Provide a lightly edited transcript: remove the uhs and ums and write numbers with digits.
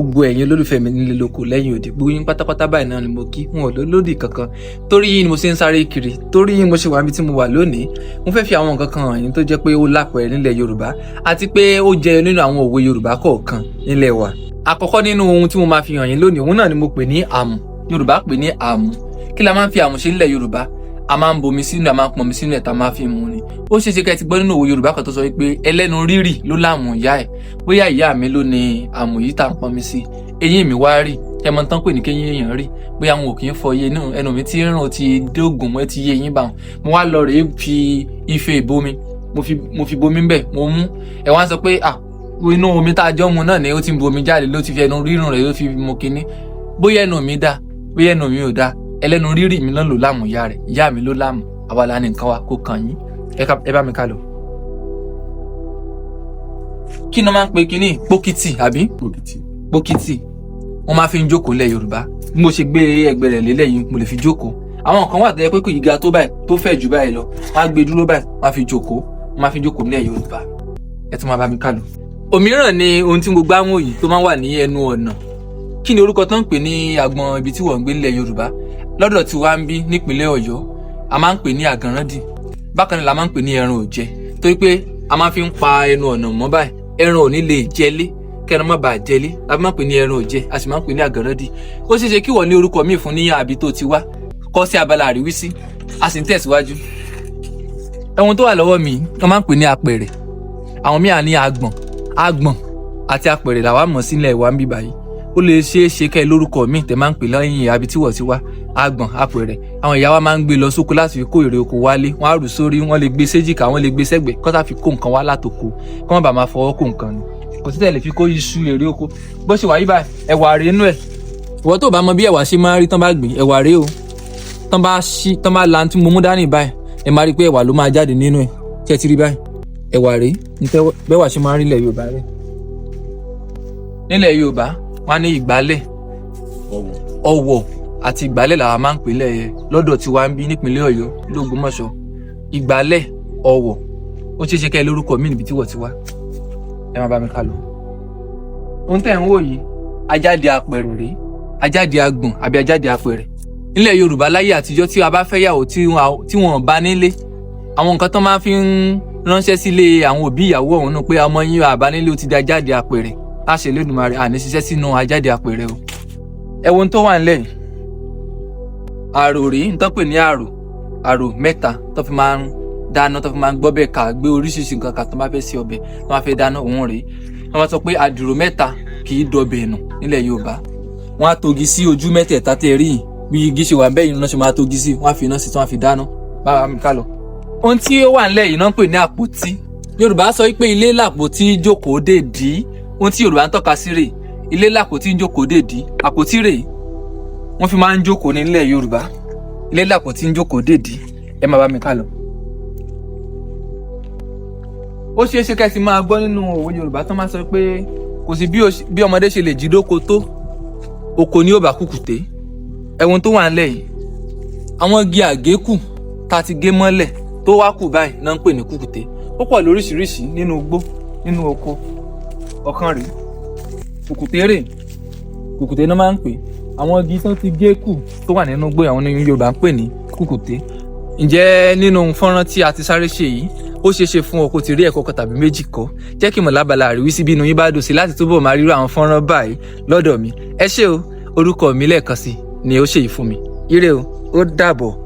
Gbogbo ẹ̀yin olólùfẹ́ mi nílé lóko lẹ́yìn òdì, gbogbo yín pátápátá báyìí náà ni mo kí wọn ò lólódì kankan. Torí yín ni mo ṣe ń sáré kiri, torí yín mo ṣe wà níbi tí mo wà lónìí. Mo fẹ́ fi àwọn nǹkan kan hàn yín tó jẹ́ pé ó lápẹẹrẹ nílẹ̀ Yorùbá àti pé ó jẹyọ nínú àwọn òwe Yorùbá kọ̀ọ̀kan nílẹ̀ wa. Àkọ́kọ́ nínú ohun tí mo máa fi hàn yín lónìí, òun náà ni mo pè ní àmù. Yorùbá pè ní àmù. Kí la máa ń fi àmù ṣe nílẹ̀ Yorùbá? A máa ń bomi sínú, a máa ń pọnmi sínú ẹ̀ tá a máa fi mu ni. Ó ṣeé ṣe kẹ́ ẹ ti gbọ́ nínú òwe Yorùbá kan tó sọ wípé ẹlẹ́nu rírì ló láàmú ìyá ẹ̀. Bóyá ìyá mi ló ní àmù yìí tá à ń pọnmi sí. Eyín mi wá rí, ẹ mọ tán pè ní kéyín èèyàn rí. Bóyá wọn ò kì í fọ iye inú ẹnu mi tí ń rùn ti dógùn mọ́ ti yé eyín bá wọn. Mo wá lọ rèé fi ife ìbomi, mo fi bomi ń bẹ̀, mo mú. Ẹ wá sọ pé ah, inú omi tá a jọ mu náà ni ó ti ń bomi jáde, ló ti fi ẹnu rírùn rẹ̀ ló fi mu kinní. Bóyá ẹnu mi dá, bóyá ẹnu mi ò dá, ẹlẹ́nu rírì mi náà ló láàmú ìyá rẹ̀, ìyá mi ló láàmú. Àwa la ní nǹkan wa kó kàn yín. Ẹ bá mi ká lọ. Kí ni wọ́n máa ń pe kinní? Pókìtì àbí? Pókìtì. Pókìtì. Wọ́n máa fi ń jókòó lẹ̀ Yorùbá. Bí mo ṣe gbé ẹgbẹ́ rẹ̀ lélẹ̀ yìí, mo lè fi jókòó. Àwọn kan wà tó yẹ pé kò yí ga tó báyìí, tó fẹ̀ jù báyìí lọ. Wọ́n á gbé dúró báyìí, wọ́n á fi jókòó. Wọ́n máa fi jókòó nílẹ̀ Yorùbá. Ẹ tún máa bá mi ká lọ. Òmíràn ni ohun tí mo gbá mú yìí tó máa ń wà ní ẹnu ọ̀nà. Kí ni orúkọ tó ń pè ní agbọn ibi tí wọ́n ń gbé nílẹ̀ Yorùbá? Lọ́dọ̀ tí wàá ń bí nípínlẹ̀ Ọ̀yọ́, a máa ń pè ní àgànràndì. Bákan náà la máa ń pè ní ẹran òjẹ, torí pé a máa fi ń pa ẹnu ọ̀nà mọ́ báyìí, ẹran ò ní lè jẹlé, kẹran má bàa jẹlé, la fi máa ń pè ní ẹran òjẹ, a sì máa ń pè ní àgànràndì. Ó ṣeé ṣe kí wọ́n ní orúkọ míì fún ní àbí tó ti wá, kọ sí abala àríwísí. A sì ń tẹ̀síwájú. Ẹ̀wọ̀n tó wà lọ́wọ́ mi, wọ́n máa ń pè ní apẹ̀rẹ̀. Àwọn míì á ní agbọ̀n. Agbọ̀n àti apẹ̀rẹ̀ làwa mọ̀ sílẹ̀ wa ń bí báyìí. Ó lè ṣeé ṣe kẹ́ ẹ lórúkọ míì tẹ́ máa ń pè lẹ́yìn àbí tí wọ́n ti wá. Agbọ̀n, apẹ̀rẹ̀, àwọn ìyá wa máa ń gbé lọ sóko láti fi kó èrè oko wálé. Wọ́n á rù sórí, wọ́n lè gbé séjìká, wọ́n lè gbé sẹ́gbẹ̀ẹ́ kó tá fi kó nǹkan wá látoko, kó má bàa máa fọwọ́ kó nǹkan ni. Kò sí tẹ̀lé fi kó iṣu, èrè oko. Bó ṣe wà yí báyìí, ẹ̀wà rèé nú ẹ̀. Ìwọ tó bá mọ bí ẹ̀wà ṣe máa ń rí tán bá gbìn, ẹ̀wà rèé o. Tán bá ṣí, tán bá la tí mo mú dání báyìí, ẹ máa rí pé ẹ̀wà ló máa jáde nínú ẹ̀. Ṣé ẹ ti rí báyìí? Ẹ̀wà rèé. Bẹ́wà ṣe máa ń rí nílẹ̀ Yorùbá rẹ̀. Nílẹ̀ Yorùbá, wọ́n á ní ìgbálẹ̀, Ọ̀wọ̀. Ọ̀wọ̀ àti ìgbálẹ̀ làwa máa ń pè lẹ̀ lọ́dọ̀ tiwa ń bí nípínlẹ̀ Ọ̀yọ́ lÓgbómọ̀ṣọ́. Ìgbálẹ̀, ọ̀wọ̀. Ó ṣeé ṣe kẹ́ ẹ lórúkọ míì níbi tí wọ́n ti wá. Ẹ máa bá mi ká lọ. Ohun tẹ́ ń wò yìí, ajáde apẹ̀rẹ̀ rèé, ajáde agbọ̀n àbí ajáde apẹ̀rẹ̀. Nílẹ̀ Yorùbá láyé àtijọ́, tí a bá fẹ́ yàwó tí wọ́n bá nílé, àwọn nǹkan tó máa fi ń ránṣẹ́ sílé àwọn òbí ìyàwó ọ̀hún nù pé ọmọ yín àbá nílé, ó ti di ajáde apẹ̀rẹ̀. Láṣẹ Elédùmarè, àní ṣiṣẹ́ sínú ajáde apẹ̀rẹ̀ o. Ẹ wo ohun tó wà nílẹ̀ yìí. Àrò rèé, ń tán pè ní àrò. Àrò mẹ́ta tó fi máa ń dáná, tó fi máa ń gbọ́bẹ̀ ká, gbé oríṣiríṣi nǹkan ká tó bá fẹ́ ṣe ọbẹ̀, tó bá fẹ́ dáná, òun rèé. Wọ́n máa sọ pé àdìrò mẹ́ta kì í dọbẹ̀ nù nílẹ̀ Yorùbá. Wọ́n á togi sí ojú mẹ́tẹ̀ẹ̀ta tẹ́ rí yìí. Bí igi ṣe wà bẹ́ẹ̀ yìí náà ṣe máa togi sí, wọ́n á fi iná sí tí wọ́n á fi dáná. Báwa mi ká lọ. Ohun tí ó wà nílẹ̀ yìí náà ń pè ní àpótí. Yorùbá sọ pé ilé làpótí jókòó dè dí. Ohun tí Yorùbá ń tọ́ka sí rèé. Ilé làpótí jókòó dè dí. Àpótí rèé. Wọ́n fi máa ń jókòó nílẹ̀ Yorùbá. Ilé làpótí ń jókòó dè dí. Ẹ máa bá mi ká lọ. Ó ṣeé ṣe kẹ́ ẹ ti máa gbọ́ nínú òwe Yorùbá tó máa sọ pé kò sí bí ọmọdé ṣe lè jí dóko tó, oko ni ó bá kùkùté. Ẹ̀wọ̀n tó wà nílẹ̀ yìí, àwọn igi àgékù tá a ti gé mọ́lẹ̀ tó wá kù báyìí náà ń pè ní kùkùté. Ó pọ̀ lóríṣiríṣi nínú igbó, nínú oko. Ọ̀kan rèé, kùkùté rèé, kùkùté náà máa ń pè. Àwọn igi tó ti gé kù tó wà nínú igbó, àwọn ní Yorùbá ń pè ní kùkùté. Ǹjẹ́ nínú fọ́nrán tí a ti sáré ṣe yìí, ó ṣeé ṣe fún ọ kó ti rí ẹ̀kọ́ kan tàbí méjì kọ́? Jẹ́ kí n mọ̀ lábala àríwísí bí inú yín bá dùn sí láti túbọ̀ máa rírú àwọn fọ́nrán báyìí lọ́dọ̀ mi. Ẹ ṣé o. Orúkọ mi lẹ́ẹ̀kan sí ni ó ṣèyí fún mi. Ire o, ó dàbọ̀.